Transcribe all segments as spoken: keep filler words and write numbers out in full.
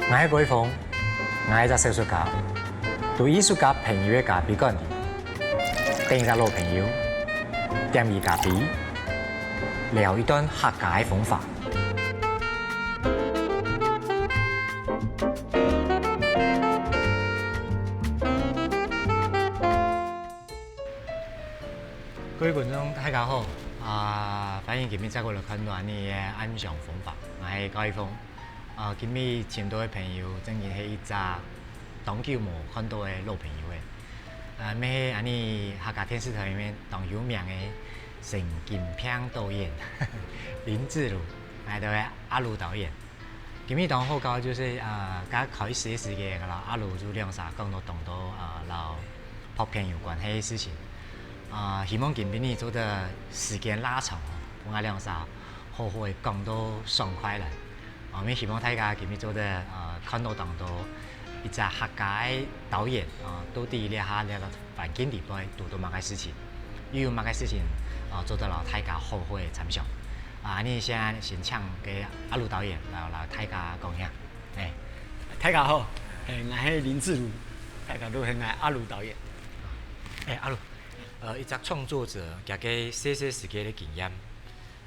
𠊎係高一峰，𠊎係一隻小說家，在藝術家朋友个咖啡館裡，等一隻老朋友，點佢咖啡，聊一段客家个風華。各位觀眾，大家好！啊，歡迎今晡日再過來看到𠊎俚个暗香風華，𠊎係高一峰。啊，今晡日請到个朋友，正經係一隻當久無看到个老朋友了。啊，乜係𠊎俚客家電視台裡面當有名个神經病導演林志儒，𠊎兜个阿儒導演。 今晡日當好搞，就係，呃，剛開始个時間，摎阿儒就兩儕講到當多，呃，摎拍片有關係个事情。啊，希望今晡日做得時間拉長哦，分𠊎兩儕好好个講到爽快來。啊，也希望大家今晡日做得，呃，看到當多一隻客家个導演，啊，到底這下這個環境裡背堵到麼个事情，又有麼个事情，啊，做得摎大家好好个參詳。 啊，恁仔先，先請該阿儒導演來，來大家講一下。欸，大家好，欸，𠊎係林志儒，大家都喊𠊎阿儒導演。欸，阿儒，呃，一隻創作者，佢个細細時節个經驗，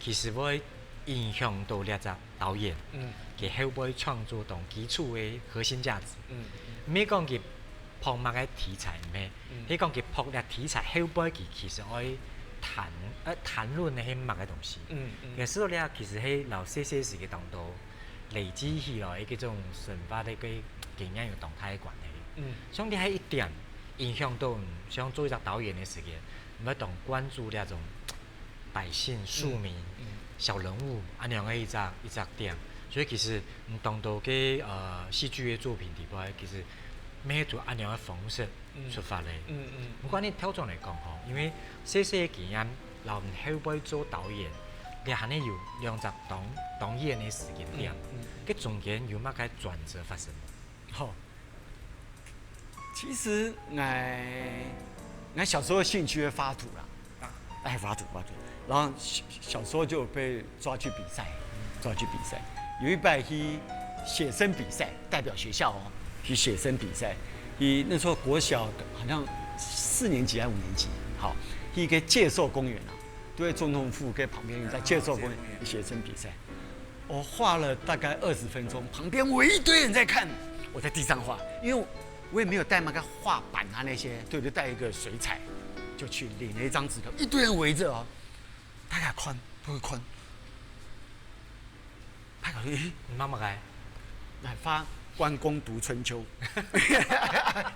其實會影響到這隻導演，嗯。佢後背創作當基礎个核心價值。嗯。毋係講佢拍麼个題材，毋係，嗯。係講佢拍這題材後背，佢其實愛談，呃，談論个係麼个東西。嗯，嗯。其實這其實係摎細細時節當多累積起來个這種生活个經驗有當大个關係。嗯。像你還一點影響到，像做一隻導演个時間，你會當關注這種 百姓、庶民、嗯，嗯。小人物，恁樣个一隻，一隻點。所以其實，嗯，當多个，呃，戲劇个作品裡背，其實乜係從恁樣个方式出發个。嗯，嗯，嗯。毋過你調轉來講吼，因為細細个經驗，摎後背做導演，你還係有兩隻當，當遠个時間點，嗯，嗯。該中間有麼个轉折發生無？好， 其實，𠊎，𠊎小時候興趣會畫圖啦，啊。欸，畫圖，畫圖。然後小，小時候就被抓去比賽，抓去比賽。有一擺去寫生比賽，代表學校哦，去寫生比賽。去，那時候國小好像四年級還五年級，好，去一個介壽公園啊，都在總統府跟旁邊有在介壽公園寫生比賽。 我畫了大概二十分鐘，旁邊圍一堆人在看，我在地上畫，因為我也沒有帶那個畫板啊那些，對，就帶一個水彩，就去領了一張紙條，一堆人圍著哦，大家看，都會看。大家說：「咦，你畫麼个？」來畫關公讀春秋。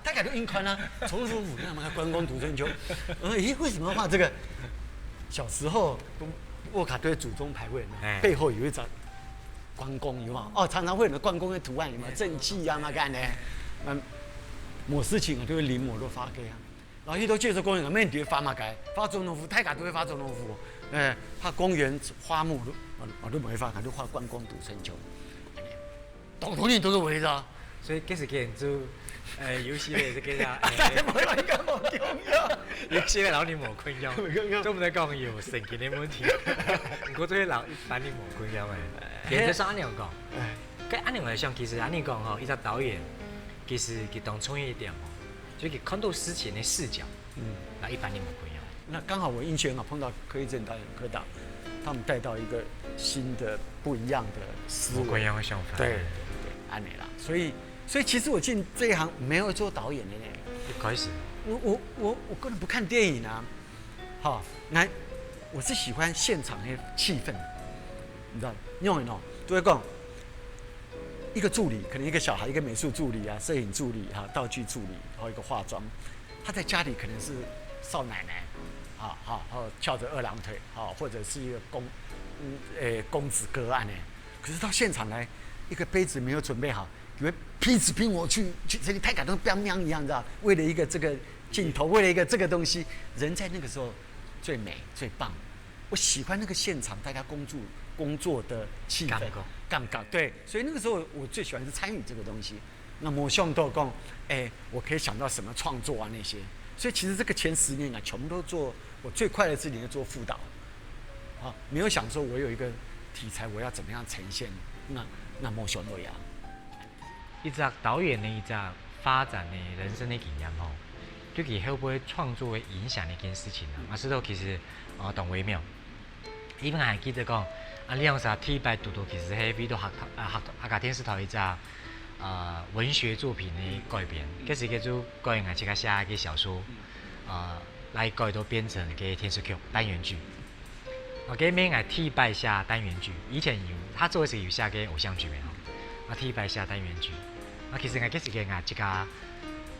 大家都硬看啊，總統府那麼關公讀春秋。我說：「咦，為什麼要畫這個？」小時候，我卡對祖宗牌位嘛，欸。背後有一張 關公有無？哦，常常會有關公个圖案有無？正氣啊嘛，恁呢。嗯，無事情啊，就會臨摹就畫个啊。然後去到介壽公園，每人都會畫麼个，畫總統府，大家都會畫總統府。欸，畫公園花木，就，哦，就無畫，就畫關公讀春秋。當多人都是圍著。所以該時間就，呃，有些个這個啊，欸，無應該無共樣。有些个摎你無共樣，無共樣。做毋得講有神經个問題，毋過做得摎一般人無共樣欸。 原則上恁樣講，欸。該恁樣來想，其實恁樣講吼，一隻導演，其實佢當重要一點吼，就佢看到事情个視角，嗯。摎一般人無共樣。那剛好我運氣很好，碰到柯一正導演、柯導，他們帶到一個新的、不一樣的思維。無共樣个想法。對，對，對，恁呢啦。所以，所以其實我進這一行沒有做導演的呢。一開始。我，我，我，我根本不看電影啊。 好，來，我是喜歡現場的氣氛，你知道，因為哦，都會講，一個助理，可能一個小孩，一個美術助理啊，攝影助理哈，道具助理，還有一個化妝，他在家裡可能是少奶奶，啊，好，好翹著二郎腿，好，或者是一個公，嗯，誒，公子哥恁呢。可是到現場來，一個杯子沒有準備好，以為拼死拼活去，去，這個太感動，像一樣，你知道，為了一個這個 鏡頭，為了一個這個東西，人在那個時候最美最棒。我喜歡那個現場大家工作工作的氣氛，感覺。感覺，對，所以那個時候我最喜歡是參與這個東西。那麼想到講，哎，我可以想到什麼創作啊那些，所以其實這個前十年啊，全部都做，我最快樂的事情是做副導，啊，沒有想說我有一個題材我要怎麼樣呈現，那那麼想到呀。一隻導演个一隻發展个人生个經驗吼，對佢後背創作个影響个一件事情啊，𠊎試著其實，呃，當微妙。因為𠊎還記得講，啊，兩儕第一擺堵著其實係為著客，啊，客，客家電視台一隻，呃，文學作品个改編，該時節就改𠊎自家寫个小說，呃，來改到變成个電視劇單元劇。 OK，該𠊎第一擺寫單元劇，以前有，較早个時有寫个偶像劇个吼，啊，第一擺寫單元劇，啊，其實𠊎該時節𠊎自家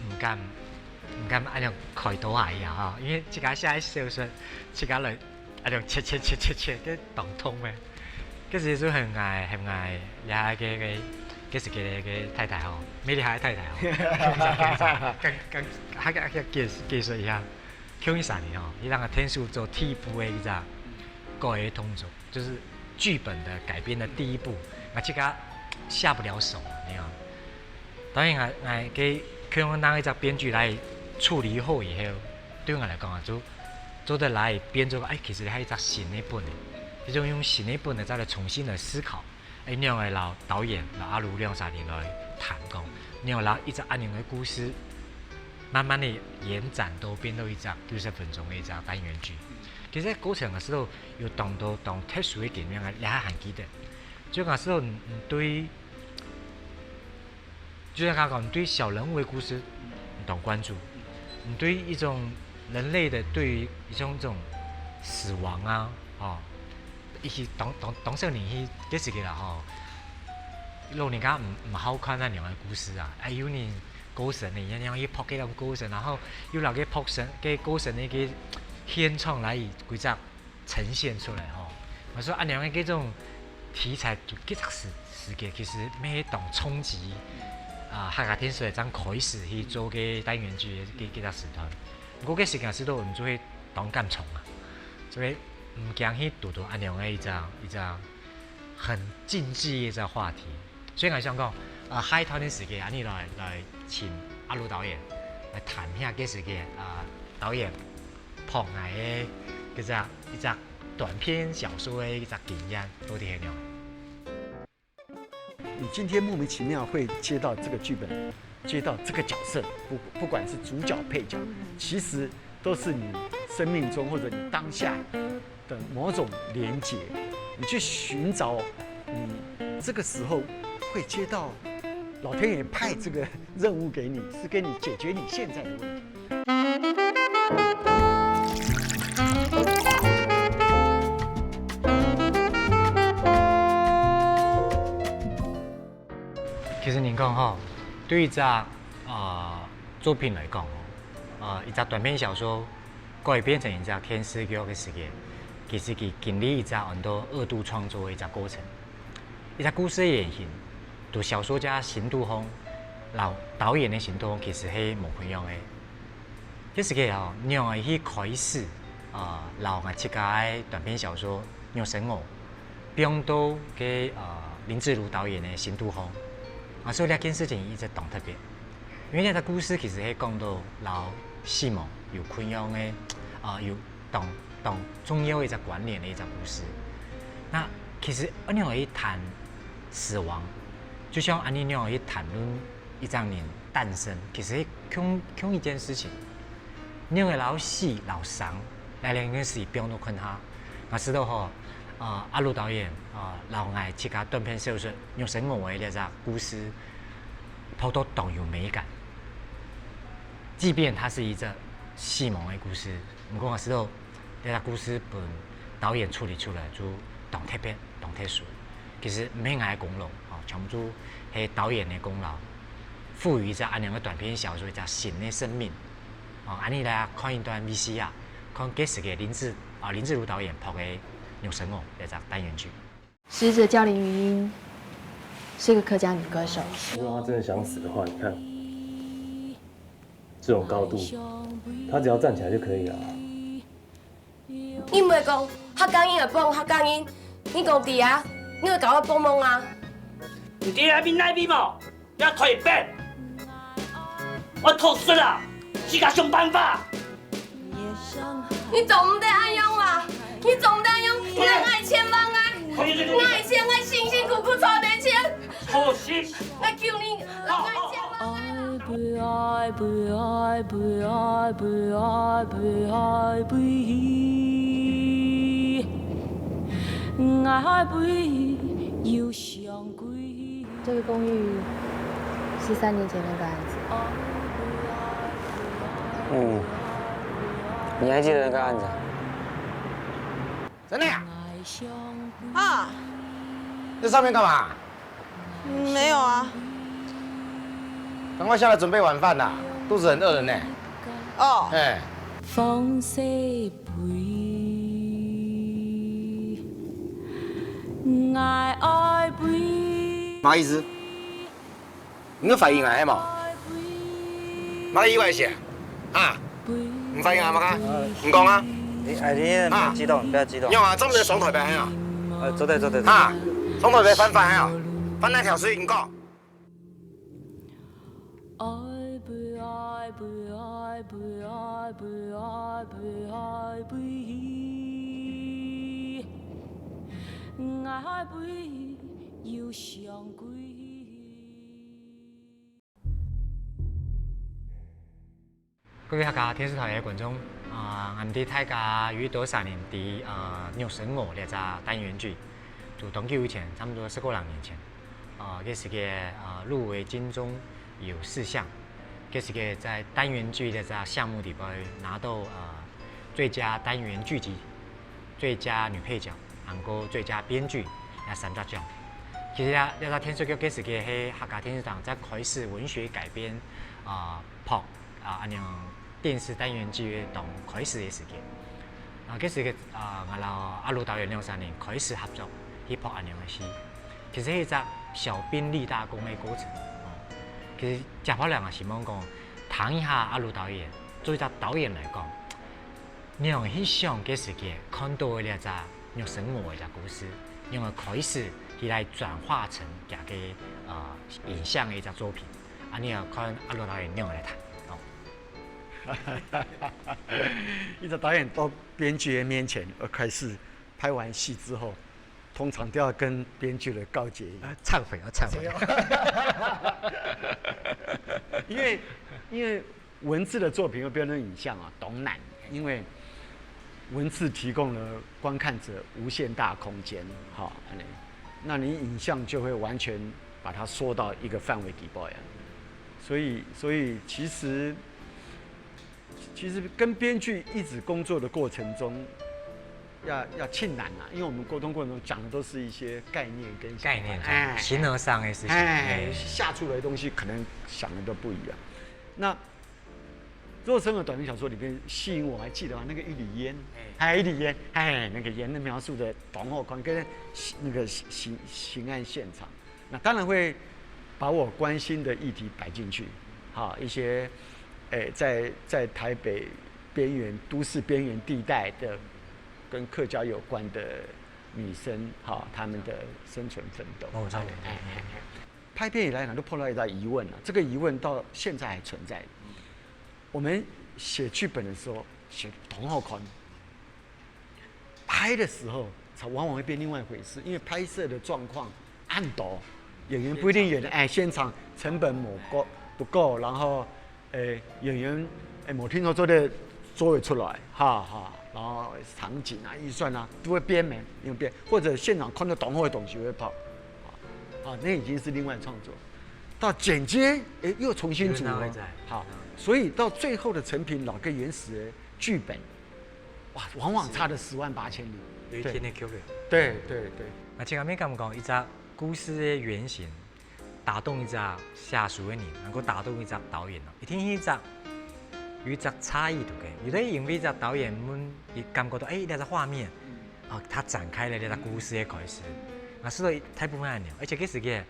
毋敢，毋敢恁樣開刀下去啊吼，因為自家寫个小說，自家來恁樣切切切切切，該當痛个。該時就很愛很愛，也个个，該時个个太太吼，美麗个太太吼，跟跟，還跟，還跟解說一下。 共下呢吼，佢兩儕天數做第一部个一隻改个動作，就是劇本的改編的第一部，𠊎自家下不了手啊，你看。當然𠊎，𠊎个共下拿一隻編劇來處理好以後，對𠊎來講啊，就做得來編做，哎，其實還有一隻新个本个，這種用新个本个再來重新來思考。 哎，仰仔摎導演、摎阿魯兩儕人來談講，仰仔摎一隻恁樣个故事，慢慢个延展到變到一隻九十分鐘个一隻單元劇。其實過程个時候有當多當特殊个經驗，𠊎這下還記得。就𠊎時候，嗯，對 就像剛剛講，你對小人物的故事，你當關注，你對一種人類的對於一種這種死亡啊，吼，一些當當當少年去，該時節啦吼，老人家毋毋好看恁樣个故事啊，哎，有人過身呢，人家去拍該種過身，然後又摎該拍身，該過身个該現場來一隻 呈現出來吼。𠊎說恁樣个這種題材，就該隻時時節其實乜當衝擊啊，客家電視台正開始去做个單元劇个該隻時段。毋過該時間時都毋做會當感動啊，所以毋驚去堵著恁樣个一隻一隻很禁忌个一隻話題。所以𠊎想講，呃，海灘个時間，恁樣來來請阿魯導演來談一下該時間啊，導演 拍𠊎个一隻一隻短篇小說个一隻經驗，到底係仰？你今天莫名其妙會接到這個劇本，接到這個角色，不不管是主角配角，其實都是你生命中或者你當下的某種連結，你去尋找你這個時候會接到老天爺派這個任務給你，是給你解決你現在的問題。 其實人講吼，對一隻呃作品來講吼，呃一隻短篇小說改編成一隻電視劇个時間，其實佢經歷一隻安到二度創作个一隻過程。一隻故事个原型，對小說家个心肚項，摎導演个心肚項其實係無共樣个。 該時節吼，仰仔去開始啊，摎𠊎自家个短篇小說《玉生鵝》放到該啊林志儒導演个心肚項。啊，所以這件事情一直當特別，因為這隻故事其實係講到摎死亡有共樣个啊，有當當重要个一隻關聯个一隻故事。那其實仰仔去談死亡，就像恁樣仰仔去談論 一隻人誕生，其實係共共一件事情。仰仔摎死摎生，兩兩件事放到共下，𠊎試著吼，呃，阿魯導演，呃，摎𠊎自家短篇小說《玉生鵝》个這隻故事，拍到當有美感。即便它是一隻死亡个故事，毋過𠊎試著 這隻故事分導演處理出來就當特別、當特殊。其實毋係𠊎个功勞，吼，全部都係導演个功勞，賦予一隻恁樣个短篇小說一隻新个生命。吼，恁樣來看一段VCR，看該時个林志，啊，林志儒導演拍个《玉生鵝》這隻單元劇。 死者叫林云英，是个客家女歌手。希望他真的想死的话，你看这种高度，他只要站起来就可以了。你毋係講客家人愛幫客家人，你講對啊，你愛教我幫忙啊。你知哪邊哪邊無？你要退變！我讀書啦，自家想辦法。你做毋得恁樣啊！你做毋得恁樣，你愛千萬愛，你愛錢愛辛辛苦苦賺个錢，可惜，愛求你，老这个公寓是三年前那个案子。嗯，你还记得那个案子啊？真的呀？啊，在上面干嘛？没有啊。赶快下来准备晚饭啦，肚子很饿了呢。哦。哎。不好意思，你有反应啊，係無？麼个意外事啊？啊？你反应啊，麼个？你讲啊？你，哎，你不要激动，不要激动。你有啊，这么多双腿白啊？呃，坐对，坐对，坐对。啊，双腿白翻翻啊，翻那条水，你讲。各位客家電視台个觀眾，啊，毋知大家有多少人知，呃，《肉身鵝》這隻單元劇，就當久以前，差不多十過零年前，呃，該時个，呃，入圍金鐘有四項，該時个在單元劇這隻項目裡背拿到，呃，最佳單元劇集、最佳女配角，還過最佳編劇這三隻獎。其實啊，這隻電視劇該時个係客家電視台在開始文學改編，啊，拍 啊，恁樣電視單元劇當開始个時間。啊，該時个，啊，𠊎摎阿魯導演兩儕人開始合作去拍恁樣个戲。其實係一隻小兵立大功个過程。哦，其實接下來𠊎希望講，聽一下阿魯導演，作為一隻導演來講，你仰去想該時間看到个這隻肉身鵝个這隻故事，仰會開始去來轉化成佢个，呃，影像个一隻作品。 恁樣啊，看阿魯導演仰來談。哦。一隻導演到編劇的面前，呃，開始拍完戲之後，通常都要跟編劇的告解一下。啊，懺悔，要懺悔。因為，因為文字的作品又變成影像啊，當難，因為文字提供了觀看者無限大空間，哈，恁樣，那你影像就會完全把它縮到一個範圍底背啊。所以，所以其實，其實跟編劇一直工作的過程中，要，要盡難啊，因為我們溝通過程中講的都是一些概念跟想法。概念上，哎，形而上的事情，哎，哎。下出來的東西可能想的都不一樣。那《肉身鵝》短篇小說裡面吸引我，還記得嗎？那個一縷煙，哎，一縷煙，哎，那個煙，那描述的當好看，跟那個刑，刑案現場。 那當然會把我關心的議題擺進去，哈，一些，誒，在，在台北邊緣、都市邊緣地帶的跟客家有關的女生，哈，她們的生存奮鬥。哦，差不多。哎，哎，哎，哎。拍片以來呢，都碰到一道疑問啊，這個疑問到現在還存在。我們寫劇本的時候，寫得當好看， 拍的時候，才往往會變另外一回事，因為拍攝的狀況恁多，演員不一定演得，哎，現場成本無夠，不夠，然後，哎，演員，哎，無定著做得做得出來，哈，哈，然後場景啊、預算啊，都會變沒，因為變，或者現場看到當好个東西會拍，啊，啊，那已經是另外創作。到剪接，哎，又重新組合，又拿回來。好，所以到最後的成品，老跟原始的劇本 哇，往往差了十萬八千里。有一天的Q了。對，對，對。啊，這下面敢講一隻故事的原型，打動一隻寫書的人，能夠打動一隻導演哦，一定係一隻有一隻差異度个。有的因為一隻導演，阮，佢感覺到，哎，這隻畫面，哦，佢展開了這隻故事的開始。啊，所以大部分恁樣，而且該時節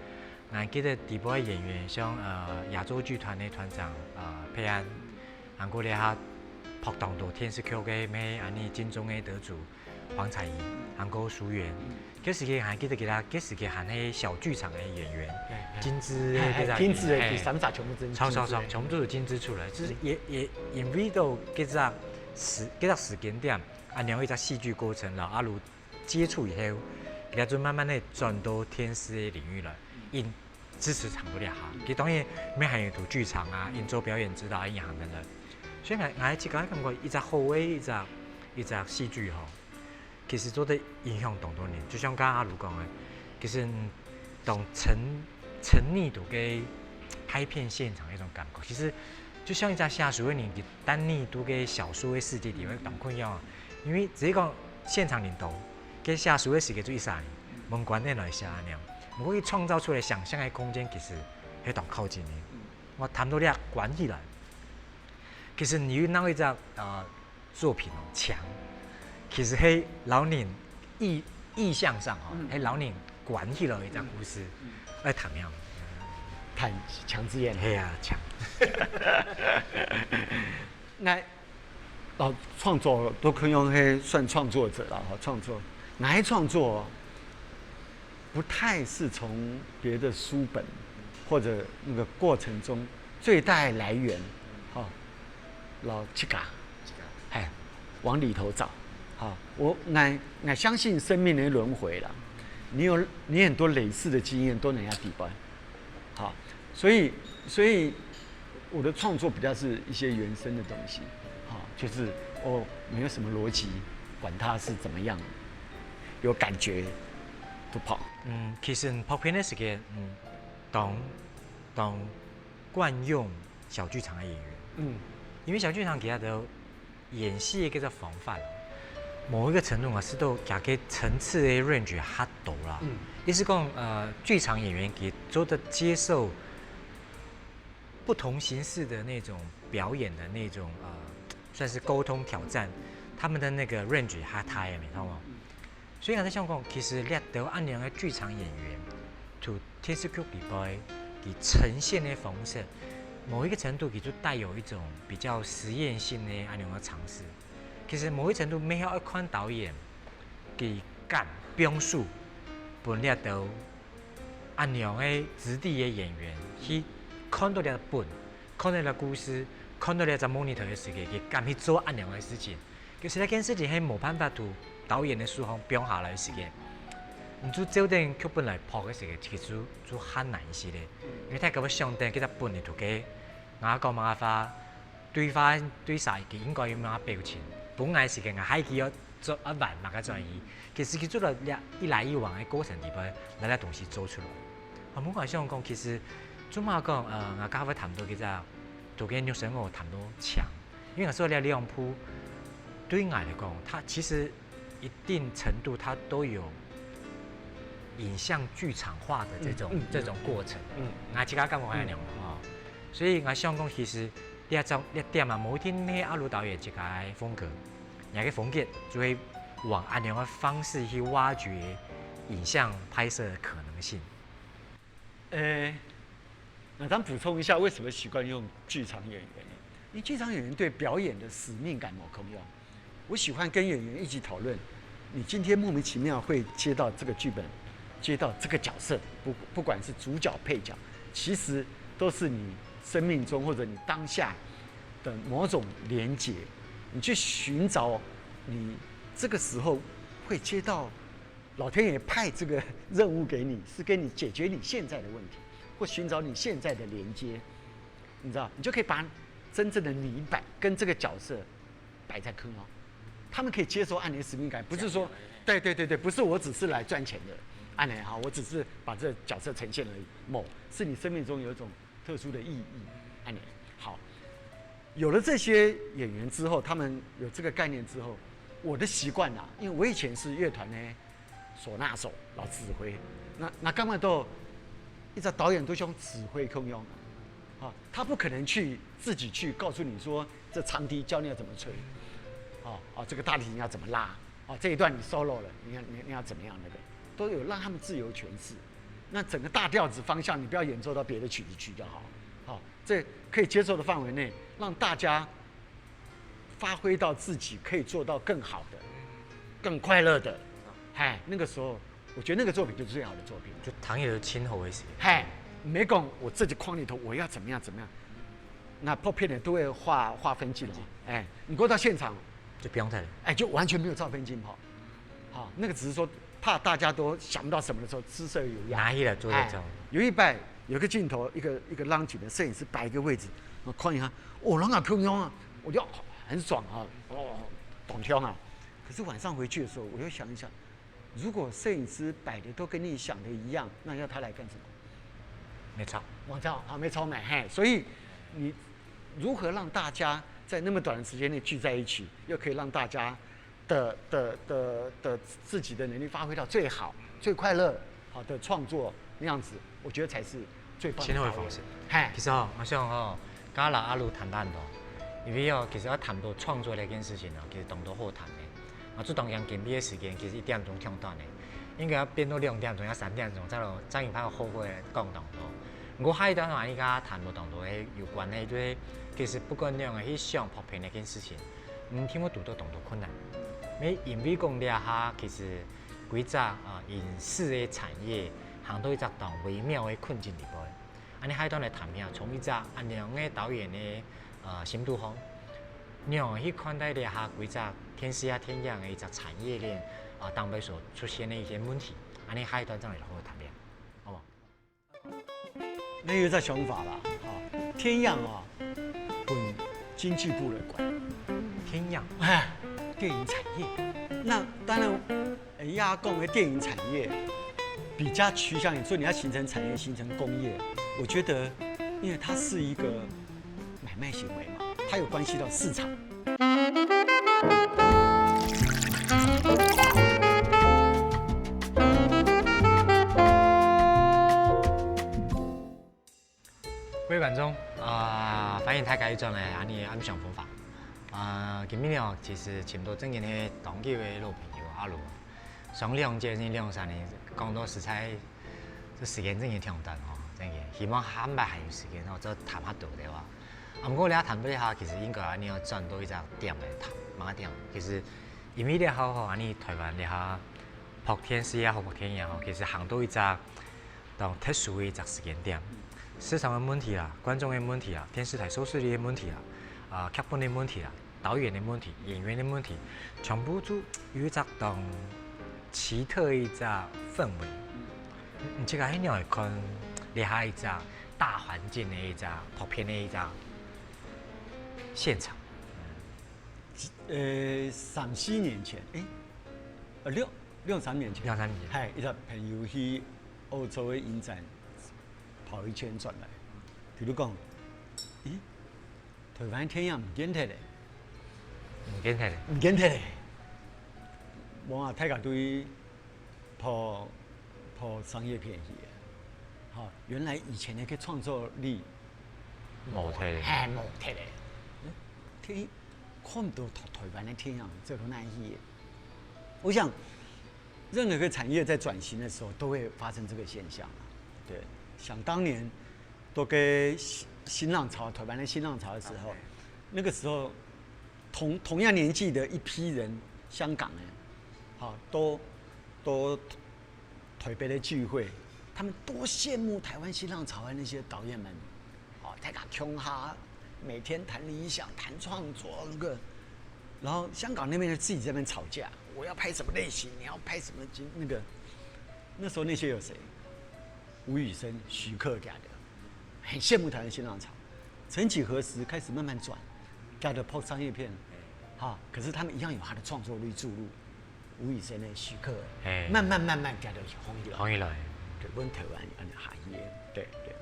，𠊎記得底部的演員，像，呃，亞洲劇團的團長，呃，佩安， 還過這下拍當多電視劇个，乜恁呢金鐘个得主黃采儀，還過淑媛。該時節還記得佢啦，該時節還係小劇場个演員，哎，哎。金枝个，哎，哎，該隻金枝个，哎，第三隻全部都係金枝个。超，超，超，全部都係金枝出來，就係也，也因為到該隻時，該隻時間點，恁樣一隻戲劇過程啦，啊，就接觸以後，佢就慢慢个轉到電視个領域來。因支持場个了哈。佢當然乜還有讀劇場啊，演奏表演指導啊，一行等等。所以𠊎𠊎自家感覺一隻好个一隻一隻戲劇吼，其實做得影響當多人。就像剛剛阿如講个，其實嗯，當沉沉溺到个拍片現場个一種感覺，其實就像一隻寫書个人，佢沉溺到个小說个世界裡面當困擾啊。因為只係講現場領導，个寫書个時間就一三年，門關等來寫恁樣，毋過佢創造出來想像个空間，其實係當靠近个。我談到這關起來，其實你有哪一隻呃作品哦，牆，其實係老人意意象上哈，係老人關起來个一隻故事，愛談樣。談牆之戀。係啊，牆。那哦，創作都可以用黑算創作者了哈，創作，哪些創作不太是从别的书本或者那个过程中最大的来源，哈，老七嘎，哎，往里头找，哈，我我我相信生命的轮回啦，你有你很多类似的经验都能要底班，好，所以所以我的创作比较是一些原生的东西，哈，就是哦没有什么逻辑，管它是怎么样，有感觉就跑。嗯，其實拍片个時間，嗯，當當慣用小劇場个演員，嗯，因為小劇場其實都演戲个這个方法，某一个程度啊，係都佢个層次个 range 較多啦。嗯，意思講，呃，劇場演員佢做得接受不同形式的那種表演的那种呃，算是溝通挑戰，他們的那个 range 較大个，你知道嗎？所以我在想講，其實這兜恁樣个劇場演員，同電視劇裡背佢呈現个方式，某一个程度佢就帶有一種比較實驗性个恁樣个嘗試。其實某一程度，乜愛看導演佢敢放手，分這兜恁樣个質地个演員去看到這本，看到這故事，看到這隻 monitor 个時間，佢敢去做恁樣个事情。其實這件事情係無辦法同導演个手項放下來个時間，你就照等劇本來拍个時間，其實就較難一些咧。因為大家會想等，佢隻本裡頭个，𠊎講麼个話，對話對啥，佢應該有麼个表情。本來時間𠊎還佢要做啊玩麼个轉移，其實佢做了這一來一往个過程裡背，來這東西做出來。啊，我想講，其實做麼个講，呃，𠊎剛才會談到佢隻，同个肉身我談到牆。 因為我說這兩部，對𠊎來講，它其實一定程度它都有影像劇場化的這種、嗯嗯這種過程。嗯，𠊎自家感覺係恁樣哦，所以𠊎想講，其實這種這點啊，無一定係阿魯導演自家个風格，人个風格就會往恁樣个方式去挖掘影像拍攝的可能性。 呃，那咱补充一下，为什么习惯用剧场演员？因为剧场演员对表演的使命感有共样。我喜欢跟演员一起讨论，你今天莫名其妙会接到这个剧本，接到这个角色，不不管是主角配角，其实都是你生命中或者你当下的某种连结，你去寻找你这个时候会接到 老天爷派这个任务给你，是给你解决你现在的问题，或寻找你现在的连接，你知道，你就可以把真正的你摆跟这个角色摆在坑哦。他们可以接受按你的使命感，不是说，对对对对，不是我只是来赚钱的，按你哈，我只是把这个角色呈现而已。某是你生命中有一种特殊的意义，按你好。有了这些演员之后，他们有这个概念之后，我的习惯啊，因为我以前是乐团呢 唢呐手、老指挥。那那干嘛都一直导演都像指挥空用啊，啊，他不可能去自己去告诉你说这长笛教你要怎么吹，哦哦，这个大提琴要怎么拉，哦这一段你 solo 了，你要你你要怎么样那个，都有让他们自由诠释。那整个大调子方向，你不要演奏到别的曲子去就好，好，这可以接受的范围内，让大家发挥到自己可以做到更好的、更快乐的，嗨，那个时候我觉得那个作品就是最好的作品。就唐也是亲喉一些。嗨，没讲我自己框里头我要怎么样怎么样，那拍片的都会划划分镜头，哎，你过到现场，就不用太了。哎，就完全没有照分镜跑，好，那个只是说怕大家都想不到什么的时候，姿色有压。拿起来做一张。有一摆有个镜头，一个一个浪景的摄影师摆一个位置，我看一下，哦，人家漂亮啊，我就很爽啊，哦，懂跳啊。可是晚上回去的时候，我又想一想，如果摄影师摆的都跟你想的一样，那要他来干什么？没错，我操，啊，没错没，嘿，所以你如何让大家在那么短的时间内聚在一起，又可以让大家的的的的自己的能力发挥到最好、最快乐，好的创作那样子，我觉得才是最棒的发挥。先后的方式。嘿，其实吼，我想吼，刚刚阿鲁谈到很多，因为哦，其实要谈到创作这件事情呢，其实当多好谈的。啊，就当然紧逼的时间，其实一点钟挺短的，应该要变到两点钟、要三点钟，才有才有办法好好的讲当多。不过下一段话，你刚刚谈到当多的有关的，就是其实不管你样个去想拍片这件事情，嗯，听我堵到当多困难。没因为讲了哈，其实规则啊，影视的产业行到一只当微妙的困境里背。 恁呢下一段来谈一下，从一只恁樣个导演个呃心肚項，仰般去看待這下規隻電視啊電影个一隻產業鏈啊，當中所出現个一些問題，恁呢下一段正來好好談一下，好無？那有一个想法啦，哈，電影啊，分經濟部來管，電影，哎，電影產業。那當然，人家講的電影產業比較趨向於說你要形成產業、形成工業，我覺得，因為它是一個買賣行為嘛，它有關係到市場。各位觀眾啊，歡迎大家又轉來阿尼暗想方法。啊，今日哦，其實請到正經个當久个老朋友阿魯，上兩節、兩三年，講到實在，這時間正經忒短吼，正經。希望下擺還有時間吼，再談較多个話。啊，毋過這下談到這下，其實應該阿尼愛轉到一隻點來談，麼个點？其實因為這下吼，阿尼台灣這下拍電視也好，拍電影也好，其實行到一隻 當特殊个一隻時間點。市場个問題啦，觀眾个問題啦，電視台收視率个問題啦，啊，劇本个問題啦，導演个問題，演員个問題，全部就有一隻當奇特个一隻氛圍。你這个係仰般看這下一隻大環境个一隻普遍个一隻現場？呃，三四年前，誒，呃，兩兩三年前，兩三年前嘿，一隻朋友去歐洲个影展跑一圈轉來，佢就講，咦，台灣電影毋見忒咧，毋見忒咧，毋見忒咧。無啊，大家對拍拍商業片去个，吼，原來以前个創作力無忒咧。嘿，無忒咧。電影看毋到台台灣个電影做到哪去个。我想，任何个產業在轉型的時候，都會發生這個現象啊。對，想當年，都跟新新浪潮，台灣的新浪潮的時候，那個時候，同同樣年紀的一批人，香港人，好，都都台北的聚會，他們多羨慕台灣新浪潮的那些導演們，哦，大家共下每天談理想、談創作那個，然後香港那邊的自己在那邊吵架，我要拍什麼類型，你要拍什麼金那個，那時候那些有誰？吳宇森、徐克這兜，很羨慕台灣新浪潮。曾幾何時開始慢慢轉，這兜拍商業片，哈，可是他們一樣有他的創作力注入。吳宇森个徐克，嘿慢慢慢慢，這兜紅起來。紅起來。對，阮台灣安尼下去个，對對。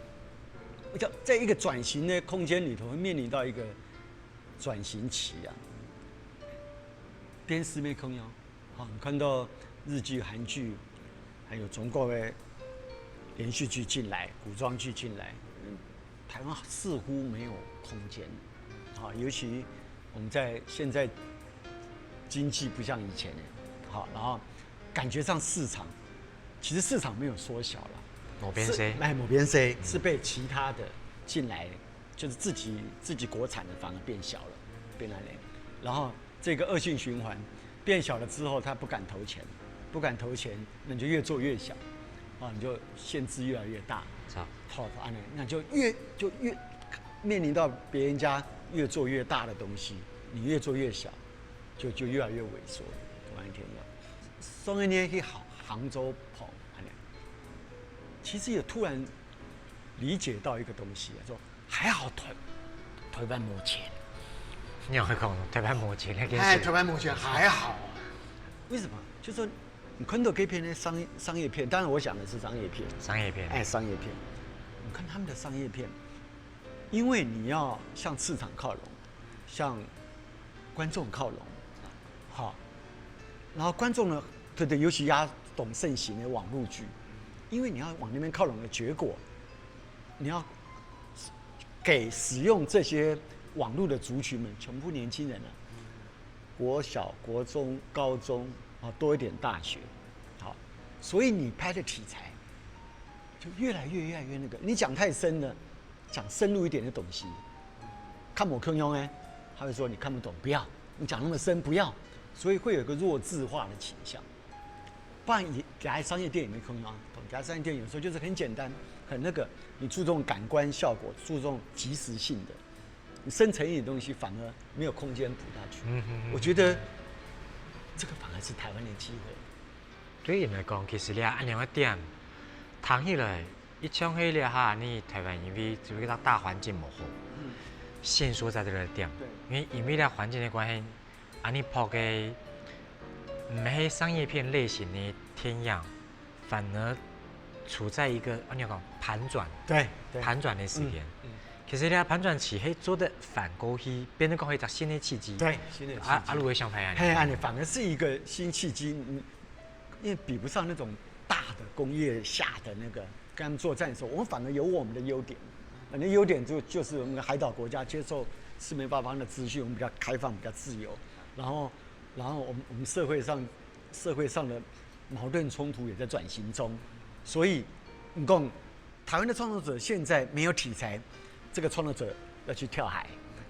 我想在一個轉型的空間裡頭，會面臨到一個轉型期啊。電視沒空用，好，你看到日劇、韓劇，還有中國的連續劇進來，古裝劇進來，嗯，台灣似乎沒有空間。好，尤其我們在現在經濟不像以前了，好，然後感覺上市場，其實市場沒有縮小了，無變細是哎，無變細，是被其他的進來，就是自己自己國產的反而變小了，變爛了。然後這個惡性循環，變小了之後，他不敢投錢，不敢投錢，那你就越做越小，啊，你就限制越來越大。操，好，安尼，那就越就越面臨到別人家越做越大的東西，你越做越小，就就越來越萎縮。我那天有，上一年去杭杭州跑，安尼，其實也突然理解到一个东西，说还好台台湾没钱，你有讲台湾没钱那件哎，事台，湾没钱还好啊。为什么？就说你看到这片的商商业片，当然我讲的是商业片，商业片，哎，商业片，你看他们的商业片，因为你要向市场靠拢，向观众靠拢，好，然后观众呢，对对，尤其压懂盛行的网络剧，因为你要往那边靠拢的结果，你要给使用这些网络的族群们，全部年轻人啊，国小、国中、高中啊，多一点大学，好，所以你拍的题材就越来越越来越那个。你讲太深了，讲深入一点的东西，看我空用哎，他会说你看不懂，不要，你讲那么深不要，所以会有一个弱智化的倾向。不然以给他商业电影没空用啊，给他商业电影有时候就是很简单，很那个，你注重感官效果，注重即时性的，你深层一点东西反而没有空间补下去。嗯哼我觉得这个反而是台湾的机会。对人来讲，其实咧，恁样个点，谈起来，一讲起咧哈，你台湾因为只有一个大环境无好，现说在这个点，对因为因为咧环境的关系，啊，你拍个毋系商业片类型的电影，反而处在一个啊，你讲盘转，对对，盘转的时间。嗯其实咧，盘转期可以做得反过去，变成讲一个新的契机。对，新的契机啊，啊，如果想拍啊，嘿，啊，你反而是一个新契机，嗯，因为比不上那种大的工业下的那个跟他们作战的时候，我们反而有我们的优点。反正优点就就是我们的海岛国家接受四面八方的资讯，我们比较开放，比较自由。然后，然后我们我们社会上社会上的矛盾冲突也在转型中，所以你讲台湾的创作者现在没有题材，这个创作者要去跳海，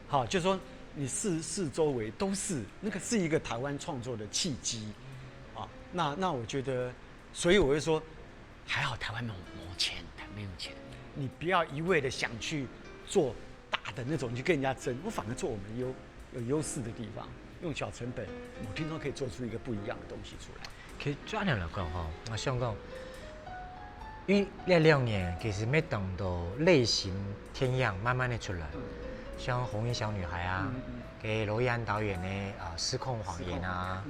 好，就说你四四周围都是那个是一个台湾创作的契机，啊，那那我觉得，所以我会说，还好台湾没有没有钱，台湾没有钱，你不要一味的想去做大的那种去跟人家争，我反而做我们优有优势的地方，用小成本，某地方可以做出一个不一样的东西出来。其实专业来讲吼，我想讲，因为这两年其实没当多类型电影慢慢的出来，像《红衣小女孩》啊，给罗一安导演的啊《失控谎言》啊，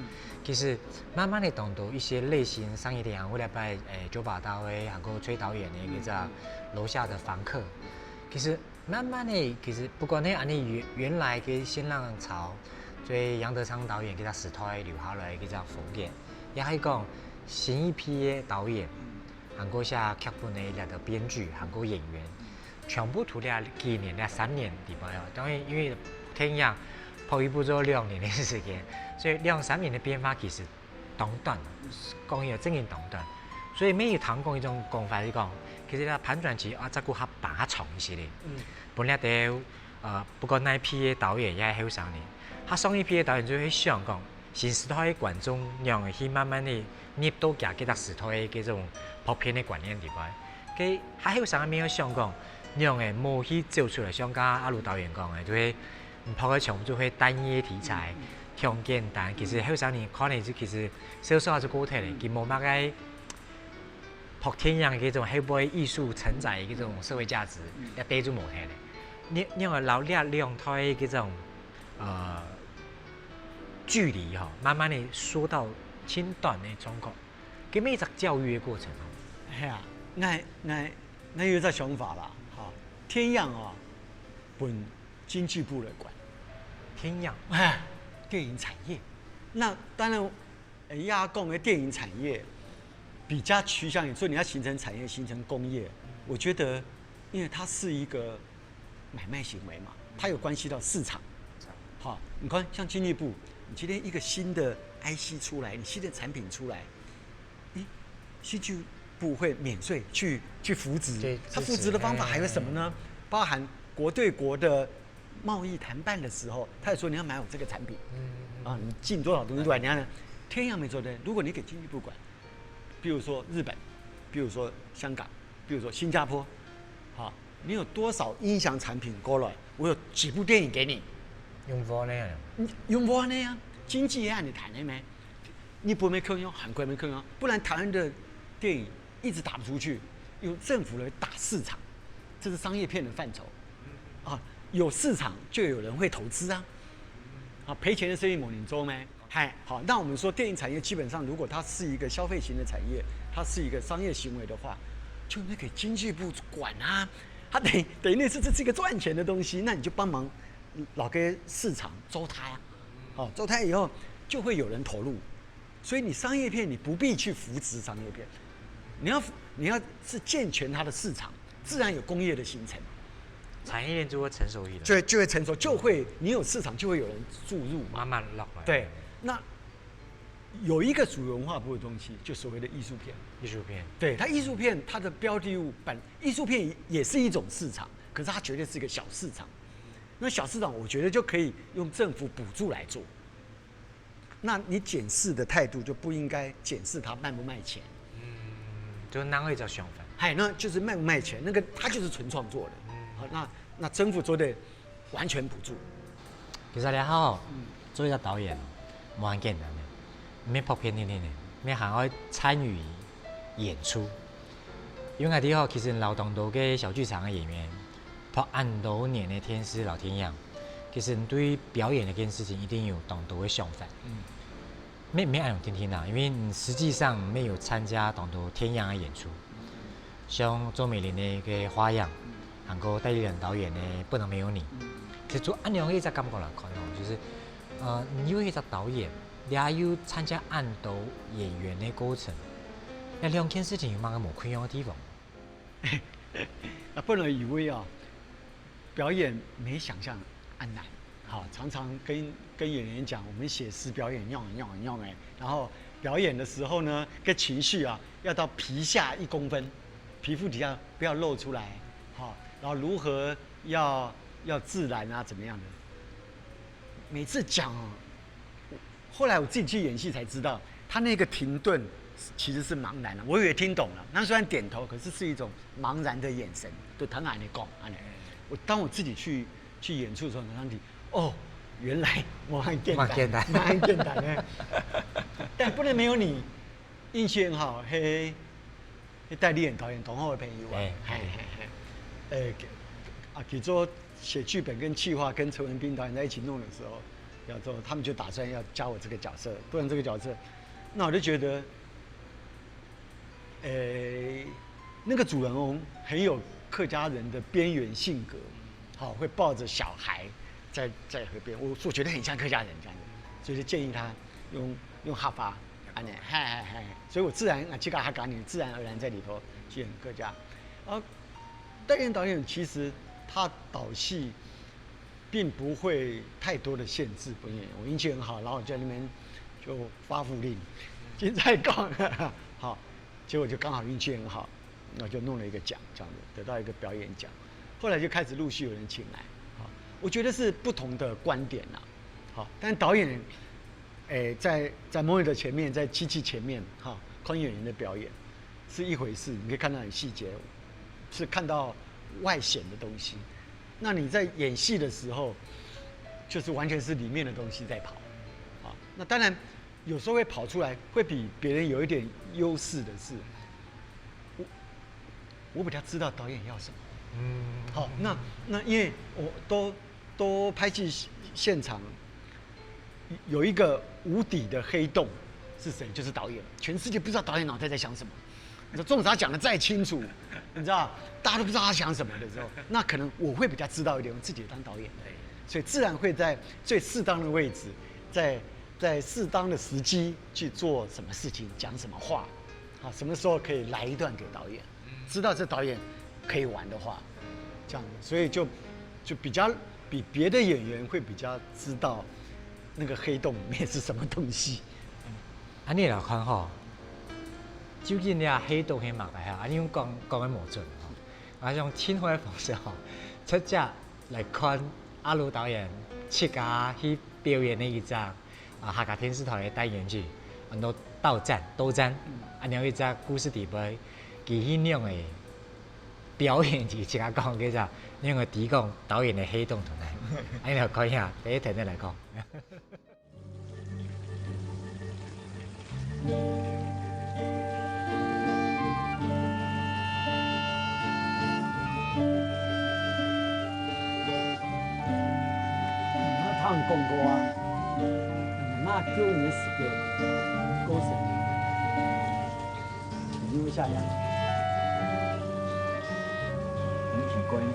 其实慢慢的当多一些类型商业电影，我来拜诶九把刀诶，还有崔导演的一个叫《楼下的房客》，其实慢慢的，其实不管那安尼原原来个新浪潮，所以杨德昌导演给他时代留下来个这样风格，也可以讲新一批的导演，韩国下脚本的两个编剧，韩国演员，全部除了几年那三年里边哦，当然因为天样跑一部只有两年的时间，所以两三年的变化其实当短，讲有正经当短。所以每一堂讲一种讲法是讲，其实它盘转期啊，再过还把它长一些咧。嗯，本来得呃，不管哪一批的导演也后生呢，他上一批的导演就会想讲，新时代的观众让去慢慢的入到佢个时代的这种普遍的观念里边。佢还后生还没有想讲，让个无去走出来，像刚刚阿鲁导演讲的，就会。 拍个全部就会单一题材，挺简单。其实后生人可能就其实少少还是过忒咧，佢无么个拍电影个这种后背艺术承载个这种社会价值，也带就无忒咧。你你要老两两代个这种呃距离哈，慢慢的缩到轻短的状况，根本一个教育的过程哈。哎呀，那那那有一个想法啦，哈，天样啊，本经济部来管。天样，哎，电影产业。那当然，哎呀，讲的电影产业比较趋向于，所以你要形成产业，形成工业，我觉得，因为它是一个买卖行为嘛，它有关系到市场。好，你看像经济部，你今天一个新的 I C 出来，你新的产品出来，诶，经济部会免税去去扶植，对它扶植的方法还有什么呢？包含国对国的贸易谈判的时候，他也说你要买我这个产品，啊，你进多少东西过来，你看，天样没做的。如果你给经济部管，比如说日本，比如说香港，比如说新加坡，好，你有多少音响产品过来，我有几部电影给你，用无呢？你用不完的呀，经济也让你谈的没？日本没空用，韩国没空用，不然台湾的电影一直打不出去，用政府来打市场。这是商业片的范畴啊，有市场就有人会投资啊，啊赔钱的生意没人做咩？嗨，好，那我们说电影产业基本上，如果它是一个消费型的产业，它是一个商业行为的话，就那个经济部管啊，它等于等于那是这是一个赚钱的东西，那你就帮忙老给市场糟蹋呀，好，糟蹋以后就会有人投入，所以你商业片你不必去扶持商业片，你要你要是健全它的市场，自然有工业的形成，产业链就会成熟起来，就会就会成熟，就会你有市场就会有人注入嘛。慢慢落来。对，那有一个属于文化部的东西，就所谓的艺术片。艺术片，对，它艺术片它的标的物本艺术片也是一种市场，可是它绝对是一个小市场。那小市场，我觉得就可以用政府补助来做。那你检视的态度就不应该检视它卖不卖钱，就哪个一个想法。还有呢，就是卖不卖钱，那个它就是纯创作的。好，那那政府做的完全补助。其实你好，做一个导演，蛮简单的，没拍片天天的，没还要参与演出。因为个地方其实老当多个小剧场的演员，拍很多年的电视老电影，其实对表演这件事情一定有当多的想法。没没爱用听听啦，因为你实际上没有参加当多电影的演出，像周美玲的一个花样，韩国戴立忍导演的《不能没有你》，其实做按样一只感觉来看哦，就是呃，你有一只导演，你还有参加很多演员的过程，那两件事情有哪个无共样的地方？那本来以为啊，表演没想象很难，好，常常跟跟演员讲，我们写实表演用用用哎，然后表演的时候呢，跟情绪啊要到皮下一公分，皮肤底下不要露出来，好，然后如何要要自然啊，怎么样的？每次讲哦，后来我自己去演戏才知道，他那个停顿其实是茫然的。我以为听懂了，那虽然点头，可是是一种茫然的眼神，就唐安的讲，哎，我当我自己去去演出的时候，常常听，哦，原来我很简单，蛮简单，蛮简单的。但不能没有你，运气很好，嘿，戴立忍导演同后的朋友啊，哎，嘿嘿嘿，呃，啊，给做写剧本跟企划跟陈文斌导演在一起弄的时候，要做，他们就打算要加我这个角色，不然这个角色，那我就觉得，诶，那个主人翁很有客家人的边缘性格，好，会抱着小孩在在河边，我我觉得很像客家人这样子，所以就建议他用用哈巴，啊呢，嗨嗨嗨，所以我自然啊，这个哈嘎你自然而然在里头去很客家，啊，戴立忍导演其实他导戏并不会太多的限制，不是，我运气很好，然后我在那边就发福令，现在讲好，结果就刚好运气很好，那就弄了一个奖，这样子得到一个表演奖，后来就开始陆续有人请来，好，我觉得是不同的观点啦，好，但导演，诶，在在 monitor 前面，在机器前面，哈，看演员的表演是一回事，你可以看到很细节，是看到外显的东西。那你在演戏的时候，就是完全是里面的东西在跑。好，那当然有时候会跑出来，会比别人有一点优势的是，我我比较知道导演要什么。嗯，好，那那因为我都都拍戏现场，有一个无底的黑洞是谁？就是导演。全世界不知道导演脑袋在想什么。你说纵使他讲的再清楚，你知道大家都不知道他想什么的时候，那可能我会比较知道一点，我自己当导演，所以自然会在最适当的位置，在在适当的时机去做什么事情，讲什么话，啊，什么时候可以来一段给导演，知道这导演可以玩的话，这样子，所以就就比较比别的演员会比较知道那个黑洞里面是什么东西。安尼来看吼，究竟你个黑洞系么个哈？安尼用讲讲个无准吼，啊用听话个方式吼，直接来看阿鲁导演自家去表演的一张啊客家电视台的单元剧，安到《到站》《斗站》，安尼有一只故事底背，佢去用个表演，佢自家讲个啥，用个提供导演的黑洞同来，安尼来看一下，第一段再来讲。講過啊，那九年時間，過程，你有下來，你奇怪呢？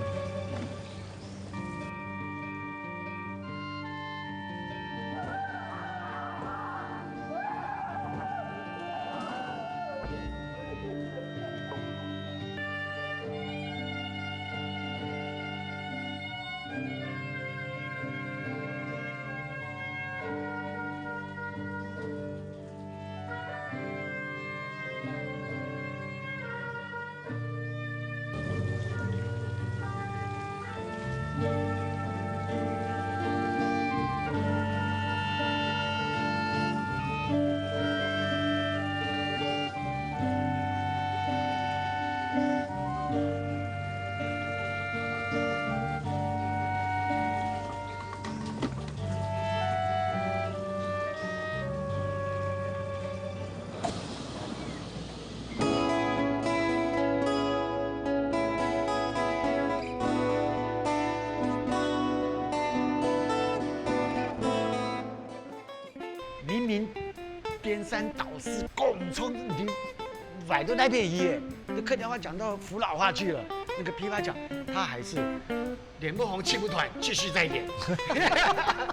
明明顛三倒四，搞毋錯，你歪到那邊去耶，你客家話講到福佬話去了。那個琵琶講，他還是臉不紅氣不喘，繼續再演。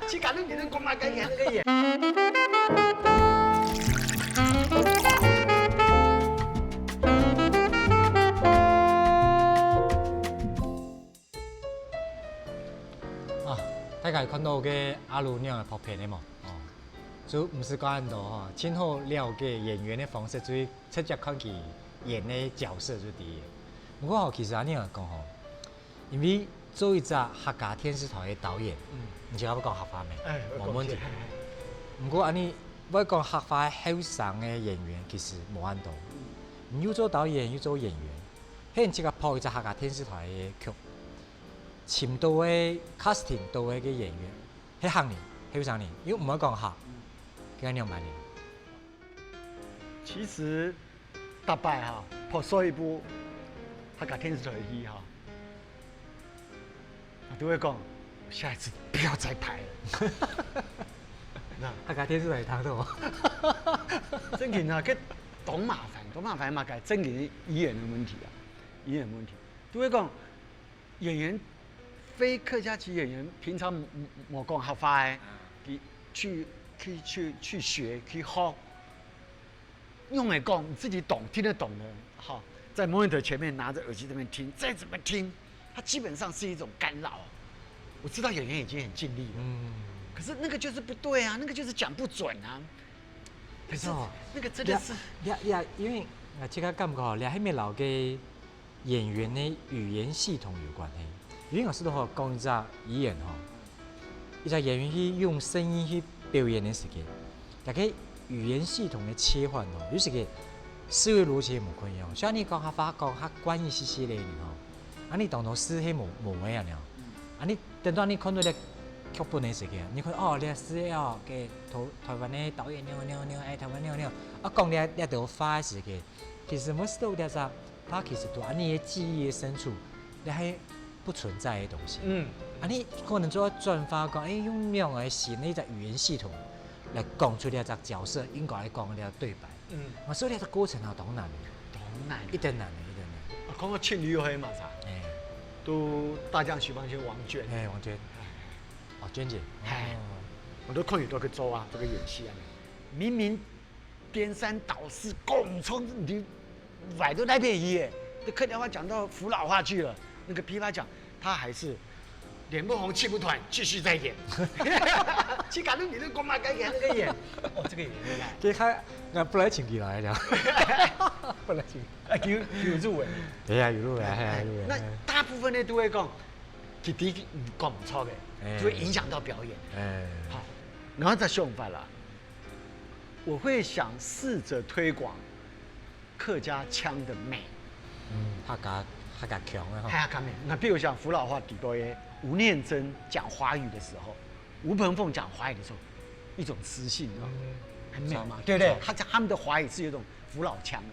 去搞那別人講嘛，該演那個演。啊，大家看到个阿魯娘个拍片个無？哦，就毋使講恁多吼，盡好了解演員个方式，就係直接看佢演个角色就對了。毋過吼，其實恁樣來講吼，因為做一隻客家電視台个導演，嗯。你就愛講客話咩？哎，無問題。毋過恁樣，愛講客話个後生个演員其實無恁多。嗯。你又做導演又做演員，係你自家拍一隻客家電視台个劇， 尋到个casting到个个演員，係客人，後生人，又毋會講客，該仰般呢？其實，逐擺哈，拍攝一部客家電視台个戲哈，𠊎都會講，下一次不要再拍了。那客家電視台聽到無？正經啊，該當麻煩，當麻煩嘛，該正經語言个問題啊，語言个問題，都會講， 演員，非客家籍演員，平常無，無，無講客話个，嗯。佢去，去，去，去學，去學，用來講，你自己懂，聽得懂的，哈，在 monitor 前面拿著耳機這邊聽，再怎麼聽，它基本上是一種干擾。我知道演員已經很盡力了，嗯。可是那個就是不對啊，那個就是講不準啊。可是沒錯。那個真的是，這，這，這，因為，呃，這個感覺吼，這還沒老給 演員个語言系統有關係。因為𠊎試著吼，講一隻語言吼，一隻演員去用聲音去表演个時間，大概語言系統个切換吼，有時个思維邏輯無共樣。像你講客話講較慣一息息个人吼，啊你當多字係無，無个啊了。啊你等到你看到這劇本个時間，你看哦，這字哦，个台，台灣个導演，你好，你好，你好，哎，台灣，你好，你好，啊講這，這兜話个時間，其實𠊎試著這隻 它其實都恁樣个記憶个深處，這係不存在个東西。嗯。啊你可能做轉化講，哎，用仰般个新个一隻語言系統來講出這隻角色應該愛講个這對白。嗯。啊，所以這隻過程啊，當難个。當難。一定難个，一定難个。啊，講到慶餘會嘛，啥？哎。都大將徐芳軒、王娟。哎，王娟。哦，娟姐。哎。哦。𠊎都看佢兜去做啊，這個演戲啊。明明 顛三倒四，搞毋錯，你歪到那邊去耶，你客家話講到福佬話去了。那個琵琶講，他還是臉不紅氣不喘，繼續再演。去搞到你那個嘛，該演那個演，哦，這個演厲害。這他，那不來請佢來了，不來請。啊，有，有入圍。對啊，有入圍，哎，有入圍。那大部分呢都會講，佢第一講毋錯个，哎。就會影響到表演。哎。好，然後再想法啦， 我會想試著推廣客家腔的美。嗯，客家，客家腔个吼。客家腔美。那比如像福佬話底背个吳念真講華語的時候，吳朋鳳講華語的時候，一種磁性啊，嗯，很美嘛，是啊，對不對？是啊。他講他們的華語是有一種福佬腔的。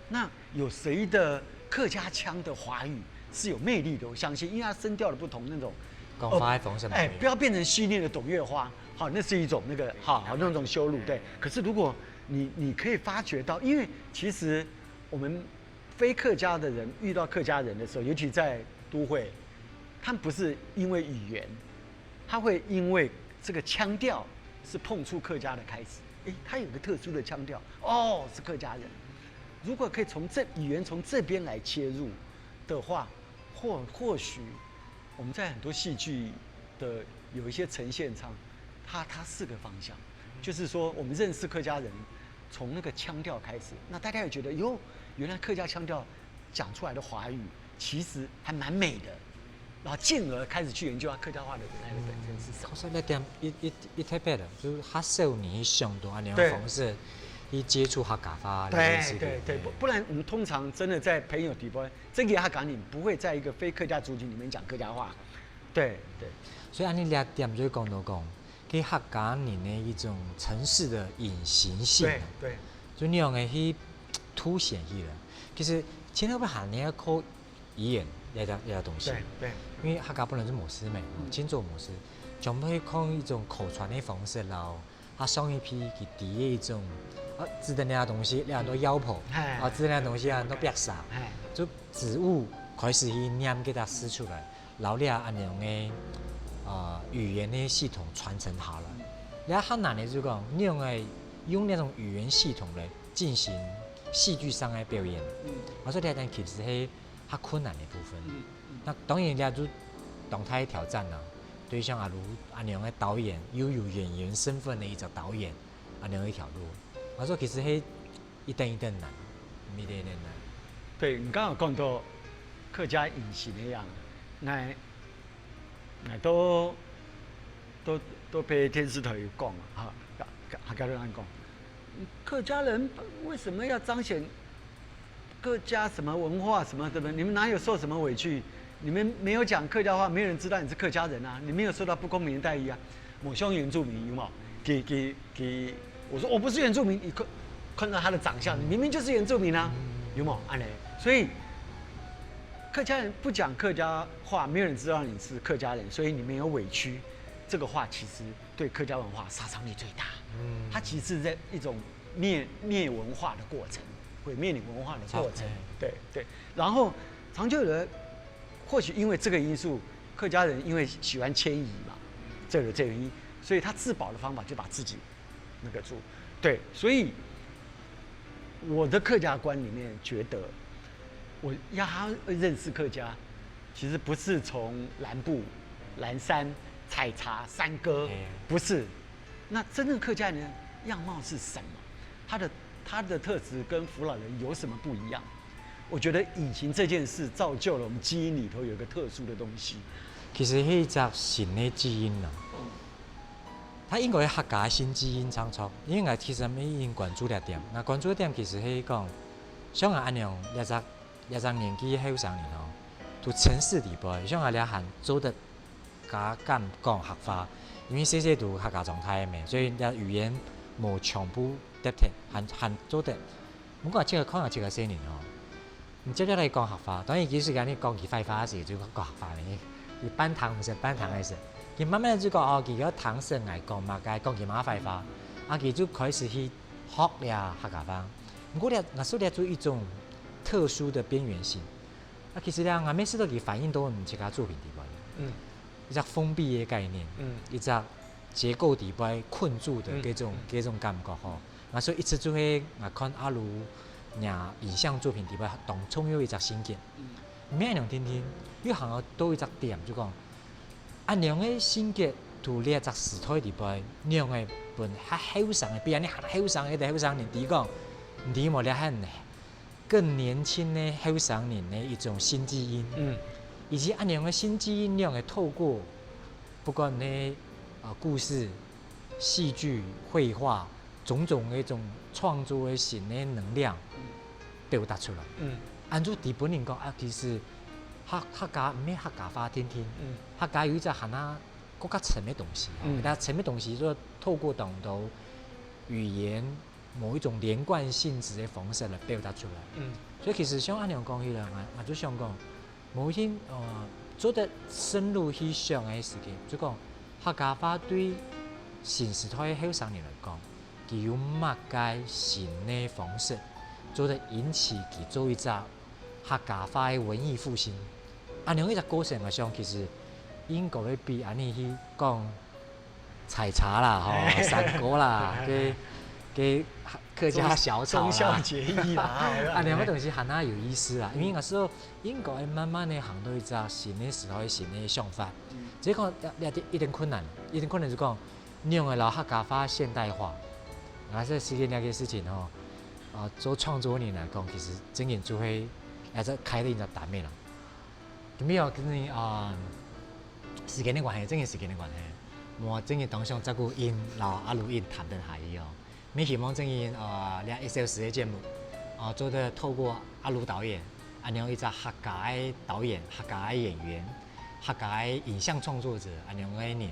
那有誰的客家腔的華語是有魅力的？我相信，因為他聲調的不同，那種講話个方式無一樣。哎，不要變成戲謔的董月花，好，那是一種那個，好，好，那種羞辱，對。可是如果你，你可以發覺到，因為其實我們非客家的人遇到客家人的時候，尤其在都會，他們不是因為語言，他會因為這個腔調是碰觸客家的開始。誒，他有個特殊的腔調，哦，是客家人。如果可以從這，語言從這邊來切入的話，或，或許我們在很多戲劇的有一些呈現上，它，它是個方向，就是說我們認識客家人，從那個腔調開始，那大家也覺得，喲，原來客家腔調講出來的華語其實還蠻美的，然後進而開始去研究它客家話的原來的本身是什麼。確實，這點一，一，一特別个，就係較少人去想到恁樣个方式去接觸客家話，對，了解這個。對，對，不，不然我們通常真的在朋友底部，真个客家人不會在一個非客家族群裡面講客家話。對，對。所以恁樣這點就會講到講， 佢客家人个一種城市个隱形性啊，對，對。就恁樣个去凸顯起來。其實，今後會還愛靠語言這隻，這隻東西。對，對。因為客家本來就無事嘛，嗯。今早無事，全部去靠一種口傳个方式，然後佢上一批佢知个一種，啊，知得那東西，那很多妖婆，嗯。嘿。啊，知得那東西，很多白沙，嘿。就植物開始去念給佢試出來。 摎這恁樣个，呃，語言个系統傳承下來。這較難个就講，你用來用那種語言系統來進行戲劇上个表演。嗯。我說這點其實係較困難个部分。嗯，嗯。那當然這就當大个挑戰啦。對像阿如恁樣个導演，又有演員身份个一隻導演，恁樣一條路。我說其實係 一點一點難，一點一點難。對，你剛好講到客家隱形个樣，𠊎，𠊎都，都，都被電視台有講啊，哈，客，客家人講，客家人為什麼要彰顯客家什麼文化什麼的呢？你們哪有受什麼委屈？你們沒有講客家話，沒有人知道你是客家人啊，你沒有受到不公平的待遇啊。 無像原住民有無？佢，佢，佢，我說我不是原住民，你看，看到他的長相，你明明就是原住民啊，有無？恁呢，所以客家人不講客家話，沒有人知道你是客家人，所以你沒有委屈。這個話其實對客家文化殺傷力最大。嗯。它其實是在一種滅，滅文化的過程，毀滅你文化的過程。對，對。然後長久以來，或許因為這個因素，客家人因為喜歡遷移嘛，這個，這個原因，所以他自保的方法就把自己那個住。對，所以我的客家觀裡面覺得，我要他認識客家，其實不是從南部、藍山採茶、山歌，嘿。不是。那真正客家人的樣貌是什麼？他的，他的特質跟福佬人有什麼不一樣？我覺得隱形這件事造就了我們基因裡頭有一個特殊的東西。其實係一隻新个基因啊。 佢應該係客家新基因創作，因為𠊎其實已經關注這點。𠊎關注這點其實係講，像𠊎恁樣，這隻，這隻年紀後生人吼，在城市裡背，像𠊎這還做得較敢講客話，因為細細在客家長大个咩，所以這語言無全部得忒，還，還做得。毋過這個看下這個細人吼， 你接下來講客話，當然佢時間你講佢壞話个時，就講客話呢。佢半聽毋識，半聽个時，佢慢慢就講哦，佢要聽識𠊎講麼个，講佢麼个壞話，啊，佢就開始去學這客家話。毋過這，𠊎說這就一種特殊的邊緣性。啊，其實呢，𠊎乜試著佢反映到你自家作品裡背。嗯。一隻封閉个概念，嗯。一隻結構裡背困住个嗯，該種，嗯。該種感覺吼。 啊，所以一直就係𠊎看阿如若影像作品裡背當重要一隻性格。嗯。毋係恁樣定定，又行到一隻點，就講，恁樣个性格在這隻時代裡背，仰會分較後生个，比恁樣還後生个後生人知講，你知無？這還更年輕个後生人个一種新基因。嗯。以及恁樣个新基因，仰會透過 不管呢，啊，故事、戲劇、繪畫，種種个一種創作个新个能量表達出來。嗯。恁樣對本人講，啊，其實客，客家毋係客家話定定，嗯。客家有一隻還較更加深个東西，嗯。但深个東西就透過當多語言某一種連貫性質个方式來表達出來。嗯。所以其實像恁樣講起來，𠊎，𠊎就想講， 無一定，呃，做得深入去想个時間，就講客家話對新時代个後生人來講，佢有麼个新个方式，做得引起佢做一隻客家話个文藝復興。恁樣一隻過程，𠊎想其實應該會比恁呢去講採茶啦、吼，山歌啦，个个客家小炒啦，通宵結義啦，恁樣个東西還較有意思啦。因為𠊎說應該慢慢个行到一隻新个時代、新个想法。只係講這這一定困難，一定困難就講，仰會摎客家話現代化。𠊎說實現這个事情吼，啊，做創作人來講，其實真正就係也係開了一隻單面啦。今日哦，今日啊，時間个關係，真个時間个關係，𠊎真个當想再過應摎阿魯應談等下去哦。 乜希望正經，呃，這一小時个節目，呃，做得透過阿魯導演，恁樣一隻客家个導演、客家个演員、客家个影像創作者，恁樣个人，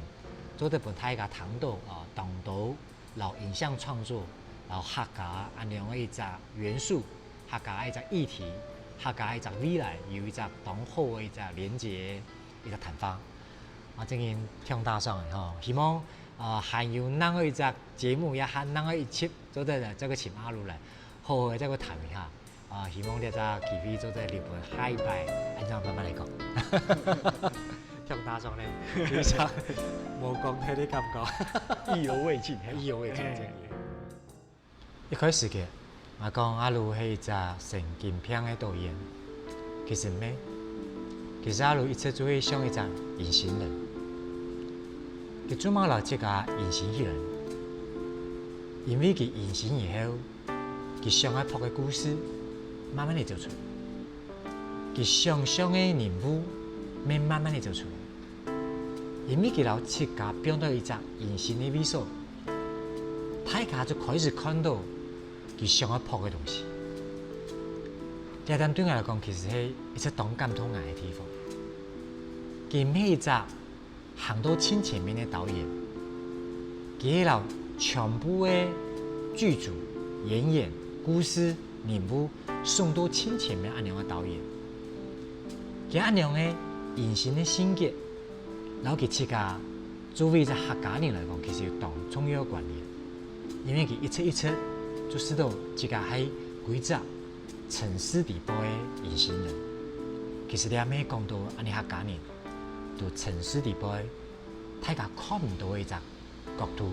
做得分大家聽到，呃，當多摎影像創作，摎客家恁樣个一隻元素，客家个一隻議題，客家个一隻未來，有一隻當好个一隻連結，一隻談話。啊，正經非常打爽个吼，希望，呃，還有另外一隻節目，也還另外一集，做得再過請阿魯來，好好个再過談一下。啊，希望這隻機會做得留分下一擺，恁樣慢慢來講。非常打爽呢，非常無講忒个感覺。意猶未盡，嘿。意猶未盡，哎。真个。一開始个，𠊎講阿魯係一隻神經病个導演，其實毋係。其實阿魯一直就係像一隻隱形人。佢做麼个摎自家隱形起來？因為佢隱形以後， 佢想愛拍个故事，慢慢仔走出來。佢想像个人物，乜慢慢仔走出來。因為佢摎自家放到一隻隱形个位所，大家就開始看到佢想愛拍个東西。這點對𠊎來講，其實係一隻當感動𠊎个地方。佢毋係一隻 行到盡前面个導演，佢係摎全部个劇組、演員、故事、人物送到盡前面恁樣个導演。佢恁樣个隱形个性格，摎佢自家作為一隻客家人來講，其實有當重要个觀念，因為佢一直一直就知道自家係歸隻城市底背个隱形人。其實這乜係講到𠊎俚客家人 在城市底背，大家看毋到个一隻角度，